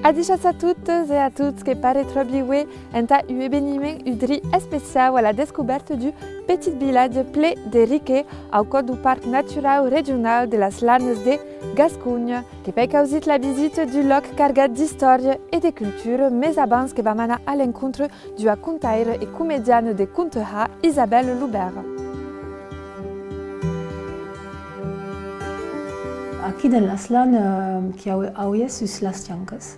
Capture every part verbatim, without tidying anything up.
Adishatz a totas e a tots, que vos retròbi uei entà un eveniment un drin especiau a la descobèrta d'un petit vilatge plen de riquesa au còr deu Parc Naturau Regionau de las Lanas de Gasconha. Que v'èi causit la visita d'un lòc cargat d'istòria e de cultura, mes abans que vam anar a l'encontre d'ua contaira e comediana de conte har, Isabelle Loubert. Aquí dens las Lanas, eh, qu'i a aulhèrs sus las chancas.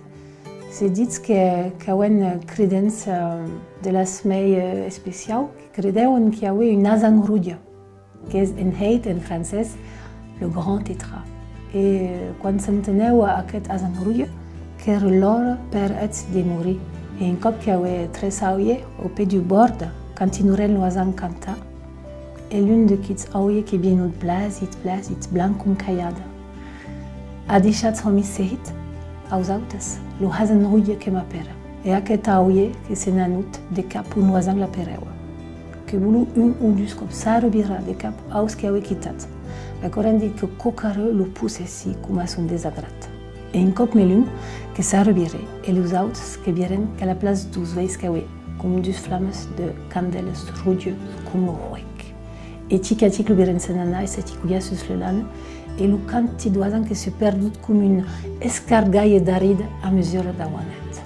Se ditz que, qu'avèn credença, eh, de las mei, eh, especiau, que credèvan qu'i avè un asan roge, qu'es en hèit, en francés, le grand tétras. E quan s'entenèva aqueth asan roge, qu'èra l'ora per eths de morir. E un còp qu'i avè tres aulhèrs au pè deu bòrd, qu'entenorèn lo asan cantar, e l'un d'aqueths aulhèrs que vienó blasit, blasit, blanc com calhada. Adishatz, òmis, seguitz, ausautes, lo asan roge que m'apèra. E aqueth aulhèr que se n'anó de cap on lo asan l'aperèva. Que voló un o dus còps s'arrevirar de cap aus que avè quitat. Aquò rendi que quauquarren lo possèssi coma a son desagrat. E un còp mei lunh que s'arrevirè, e los auts que virèn qu'a la plaça deus uelhs qu'avè com dus flamas de candèlas rojas com lo huec. E chic a chic lo virèn se n'anar e s'achicolhar sus le lana, e lo canti deu asan que se perdó com un escargalh d'arrida a mesura deu anèth.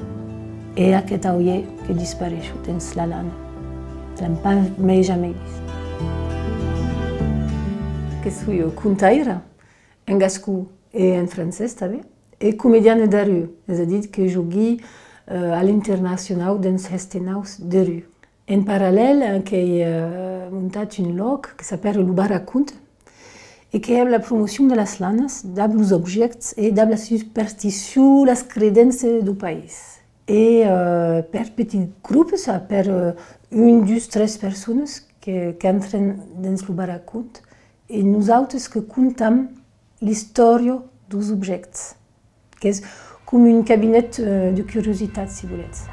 E aqueth aulhèr que dispareishó dens la lana. L'an pas mei jamei vist. Que soi contaira, en gascon e en francés tanben, e comediana de rua, es a dire que jogui, eh, a l'internacionau dens hestenaus de rua. En parallèl, eh, qu'èi, eh, montat un lòc que s'apèra lo Barraconte e que hèm la promocion de las Lanas dab los objèctes e dab la supersticion, las credenças deu país. E, eh, per petits grops, per, eh, un, dus, tres personas que, qu'entren dens lo Barraconte e nosautes que contam l'istòria deus objèctes. Qu'es com un cabinet, eh, de curiositats, si volètz.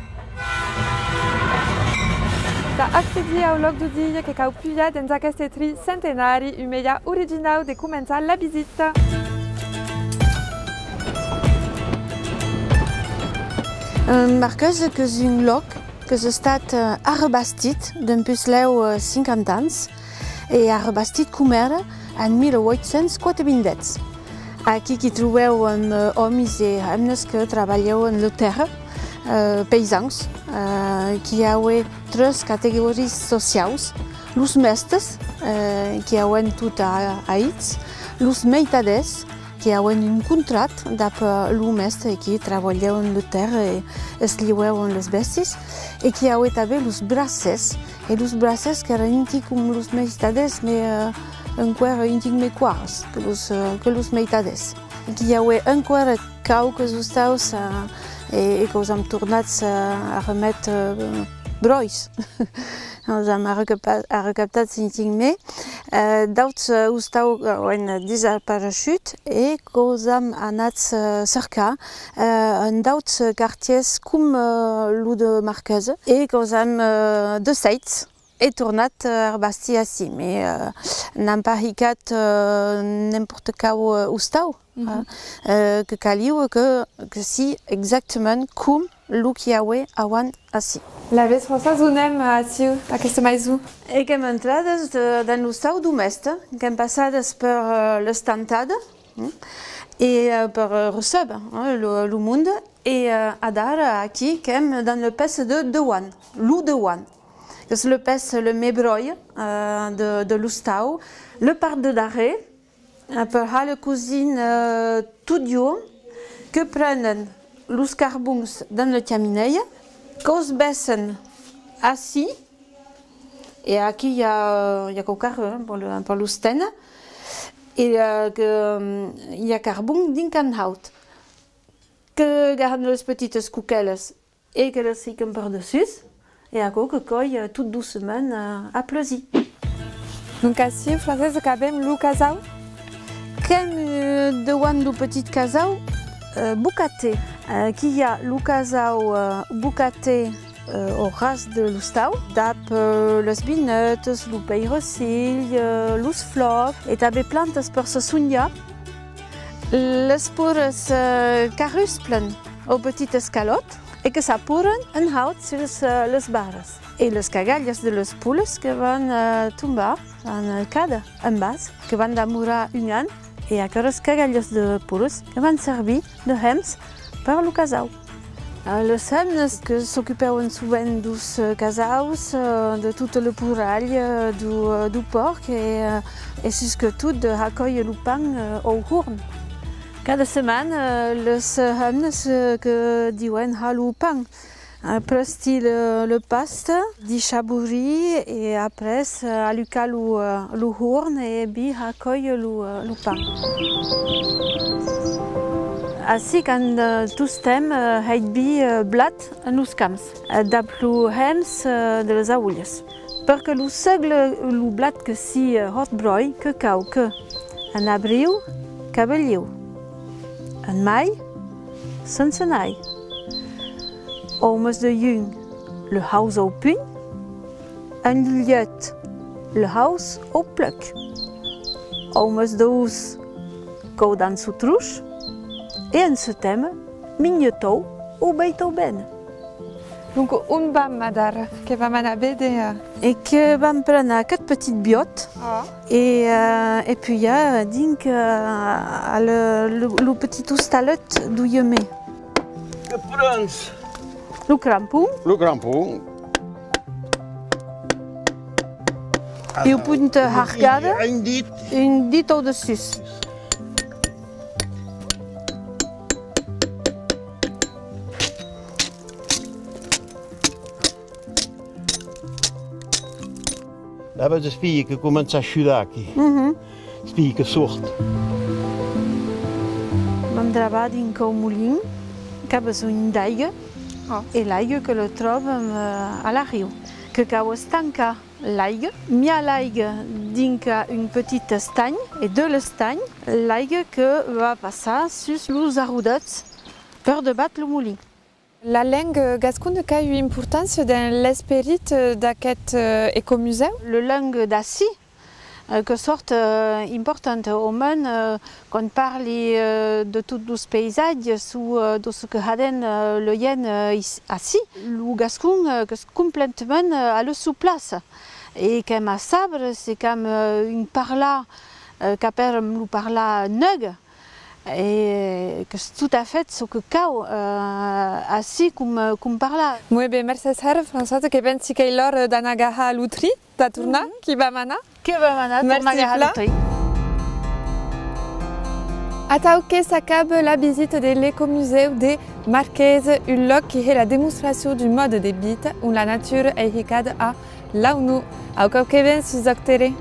Tà accedir au lòc deu dia que cau pujar dens aqueste trin centenari, un mejan originau de començar la visita. Eh, Marquesa qu'es un lòc qu'es estat, eh, arrebastit dempús lèu, eh, cinquanta ans, e arrebastit com èra en mila ueit cents quatre-vingt-dètz. Aquí qu'i trobèu, eh, òmis e hemnas que trabalhèvan la tèrra, eh, paisans, eh, qu'i avè tres categorias sociaus, los mèstes, eh, qui avèn tot a, a eths, los meitadèrs, qui avèn un contrat dab, eh, lo mèste e qui trabalhèvan la tèrra e esliuèvan les bèstis, e qui avè tanben los bracèrs, e los bracèrs qu'èran un tic com los meitadèrs, mes, eh, enqüèra un tic mei quars que los, eh, que los meitadèrs. Qu'i avè enqüèra quauques ostaus, eh, e, e que'us am tornats, eh, arreméter, eh, bròis. Nos am arrecapa-, arrecaptats un tic mei. Eh, d'auts, eh, ostaus, eh, auèn desapareishut e que'us am anats, eh, cercar, eh, en d'auts quartièrs com, eh, lo de Marquesa e que'us am, eh, deshèit e tornat, eh, arbastir ací, mes, eh, n'am pas hicat, eh, n'importe quau, eh, ostau, eh, eh, que caliu que, que sii exactament com lo qu'i avè avant ací. Lavetz, Françoise, on èm aciu, aquesta maison? E qu'èm entradas de, dens l'ostau deu mèste, qu'èm passadas per, eh, l'estantada, mm, e, eh, per, eh, recéber, eh, lo, lo monde, e, eh, adara aquí qu'èm dens le pèça de deuant, lo deuant. Qu'es le pèça le mei bròi, eh, de, de l'ostau, le part de darrèr, eh, per har la cosina, eh, tot jorn, que prenen los carbons dens la chaminèia, que'us vèssen ací, e aquí i a, i a quauquarren, eh, per lo, per los téner, e, eh, que, mm, i a carbon dinc en haut. Que gardan las petitas coquèlas e que las hican per dessús, e aquò que còi, eh, tot doçament, eh, a plesir. Donc ací, Francesa, qu'avem lo casau? Qu'èm, eh, deuant lo petit casau, eh, Bocater. Eh, qu'i a lo casau, eh, Bocater, eh, au ras de l'ostau, dab, eh, las vinetas, lo peiressilh, eh, los flòcs, e tanben plantas per se sonhar. Las poras, eh, qu'arrusplan. au petit escalòt e que s'aporan en haut sus, eh, les barras. E les cagalhas de les polas que van, eh, tombar, van, eh, càder en bas, que van damorar un an, e aqueras cagalhas de polas que van servir de hèms per lo casau. Eh, les hemnas que s'ocupavan sovent deus, eh, casaus, eh, de tota la poralha, eh, deu, eh, deu pòrc e, eh, e susquetot de hacòlher lo pan, eh, au horn. Cada setmana, eh, les hemnas, eh, que diuen har lo pan, eh, prèsti le, le pasta, d'i chaborir e après, eh, alucar lo, eh, lo horn e vir hacòlher lo, eh, lo pan. Ací qu'an, eh, tostemps, eh, hèit vir, eh, blat en los camps, eh, dab lo hèms, eh, de les aulhas. Per que lo sègle lo blat que sii, eh, hòrt bròi, que cau que, en abriu, cabelhiu, en mai, sense nai, au mes de junh, le haus au punh, en julhet, le haus au plec, au mes d'aost, cau dan sotrush, e en setembre, minhotau o beitau ben. Donc, on vam adara? Que vam anar véder, eh? E que vam prenar aqueth petit biòt e, eh, e pujar dinc, eh, a le, lo, lo petit ostalet deu Yemé. Que prens? Lo crampon. Lo crampon. E au punt hargada, un dit au dessús. Lavetz, espia que comença a shudar aquí. Espia que sort. Vam travar dinc au molin, qu'a besonh d'aiga, e l'aiga que le tròbam, eh, a l'arriu. Que cau estancar l'aiga, miar l'aiga dinc a un petit estanh, e de l'estanh, l'aiga que va passar sus los arrodets per debat lo molin. La lenga gascona qu'a ua importància dens l'esperit, eh, d'aqueth, eh, ecomusèu? Le lenga d'ací, eh, que sort, eh, important, au mens, eh, quan parli, eh, de tots los paisatges o, eh, de çò que haden, eh, le gent, eh, is-, ací. Lo gascon, eh, qu'es completament, eh, a le sua plaça. E qu'èm a sabre se qu'am, eh, un parlar, eh, qu'apèram lo parlar neuc, e qu'es tot a fèt çò que cau, eh, ací com, com parlar. Mòt ben, mercés hèra, Françoise, que pensi qu'ei l'ora d'anar gahar lo trin, tà tornar, qu'i vam anar. Que vam anar tornar gahar lo trin. Atau que s'acaba la visita de l'Ecomusèu de Marquesa, un lòc qui hè la demostracion d'un mòde de vita on la natura ei hicada a l'aunor. Au còp que ven sus Òc Terè.